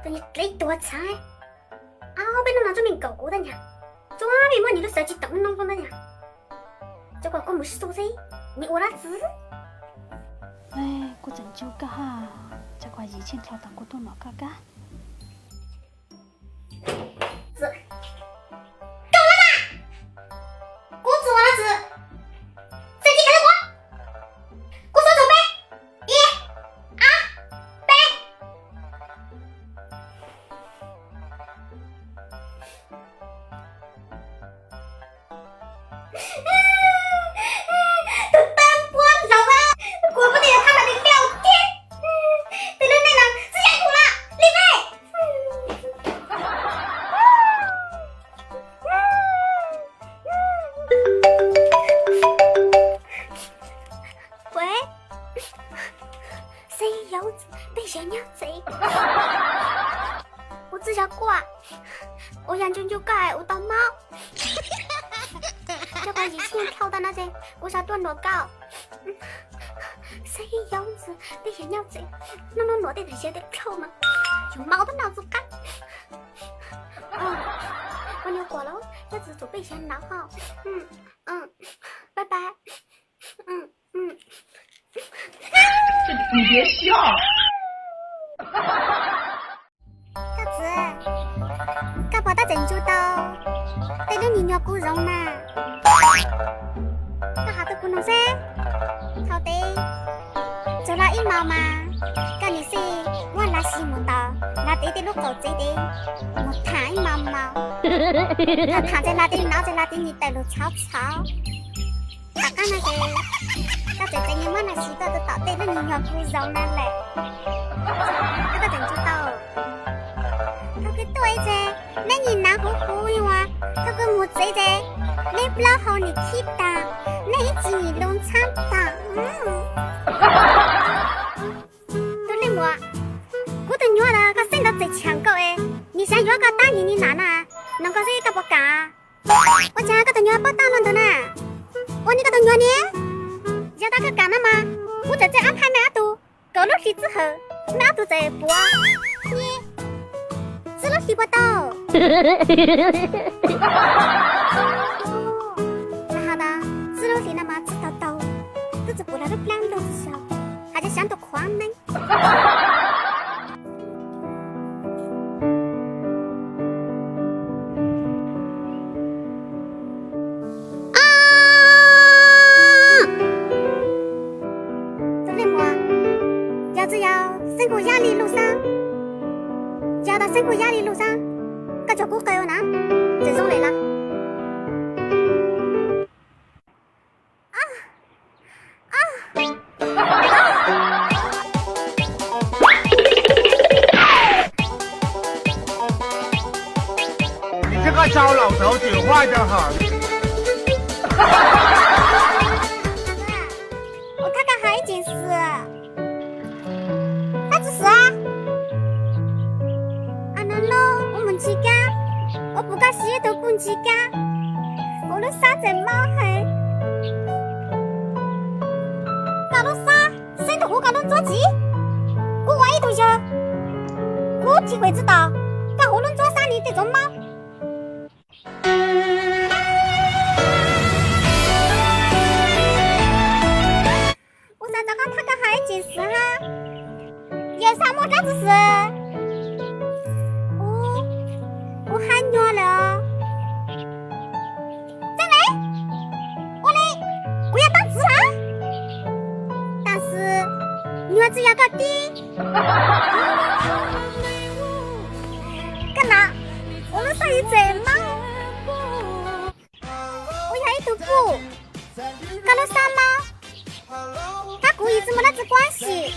Dleb tuag txheeb. Au, peb hnub no tsob me nkaum kuv tab nyag, tsob me muaj nws lub sawv tsis tawm no tab nyag. Cov kom kuv mus xu xwb, nws ua dab tsi? Kuv tseem tsum koj ha, cov kom yim tsij nrho tau kuv tuaj noj koj kab. Kuv txuas los txwm, txwm tsis khav kuv, kuv xub txuas peb, ib, ob, peb. Tus tawb puab nraud, kuv puab tias thaj lawm tiag tiag tiag. Tus lub neej no tsis yog kuv lawm li peb. Ua, xib yaub ntxwv, peb siav nyob tsev. Kuv txij zog kuaj, kuv yog ncu ncu koj es kuv tau mob. Cov kom yim tsij nrho tau no ces kuv sawv tuaj nuam koj. Xib yaub ntxwv, peb siav nyob tsev. Hnub no nuam tej ntawd siav tej dlhau mas yus maub tab nau txuv qab. Ua nyuag kuam lauj, nyob txwv tsum peb siav nraud ho. Bye bye. Koj txiv, koj puas tab tseem ncu tau tej lub nyuag nyuag kub zoov na? Koj has rau kuv noog seb, thaum ub tsuas hla ib hmos mas koj niam xij muab hla si mus tod, hla tid tej lub qaum tsev tid mus tham ib hmos hmos. Tham tham ces hla tid nov ces hla tid nim tawm lug txhov txhov. Tom qab no ces koj tseem tseem muab hla si tuaj rau tom tej lub nyuag nyuag kub zoov na lawm. Koj tseem ncu tau. Thaum koj tuaj ib txhis, neb nyim hnav huv huv li uas thaum koj mus tsev ces neb plaub hau nim khib taag, neb ib txwm nim lub ntxhab taag. Tub Leej Muam, kuv tus nyuam los koj xeeb ntawv txim tshaam koj es, nim xyaav yuav koj tab nim nim nam na, noog koj xwb koj puas kam? Ua cas koj tus nyuam paub taab luaj ntawd na? Ua ni koj tus nyuam ni, yog tas koj kam no mas kuv txawm txawj ab phaj mej ob tug, kaum lub hli txwb hawm mej ob tug txawm puav ni, txwb lub hli puas tau? Has tas txwb lub hli no mas txwb tau tau, twb txawm puav lub plaab ntuj xyoo, has tas xyaav ntuj khuav neeb. Tub Leej Muam, yog tsi yog xeeb kuv yaj li luj xaab, yog tas xeeb kuv yaj li luj xaab, koj tsuas kub qe ua na, tseem zoo lawm los. Thiab koj sau laum thaum twg huaj rau hom. Ua thaj koj hais ib ceem xwm, koj tsi xwm. As no no, ua mus ntsis kab, ua puv koj siv ib tug puj ntsis kab, kuv lub sab tseem mob heev. Koj lub sab xeeb tug huv koj lub ntsuab tsiv, kuv ua ib tug yawg, kuv tsis khuam tsi tau, koj huv lub ntsuab sab ni tej txuv mob. Kuv xav tau koj thaj koj hais ib ceem xwm hab, yawg xav muaj dlaab tsi xwm. Kuv hab nyuag lawm. Tseeb le, ua le, kuv yog taab ntxwv lawm, tab sis nyuag tsi yog koj tib. Koj na, kuv lub sab tseem mob. Kuv yog ib tug puj, koj lub sab mob, hab kuv yim tsi muaj dlaab tsi kuab sim.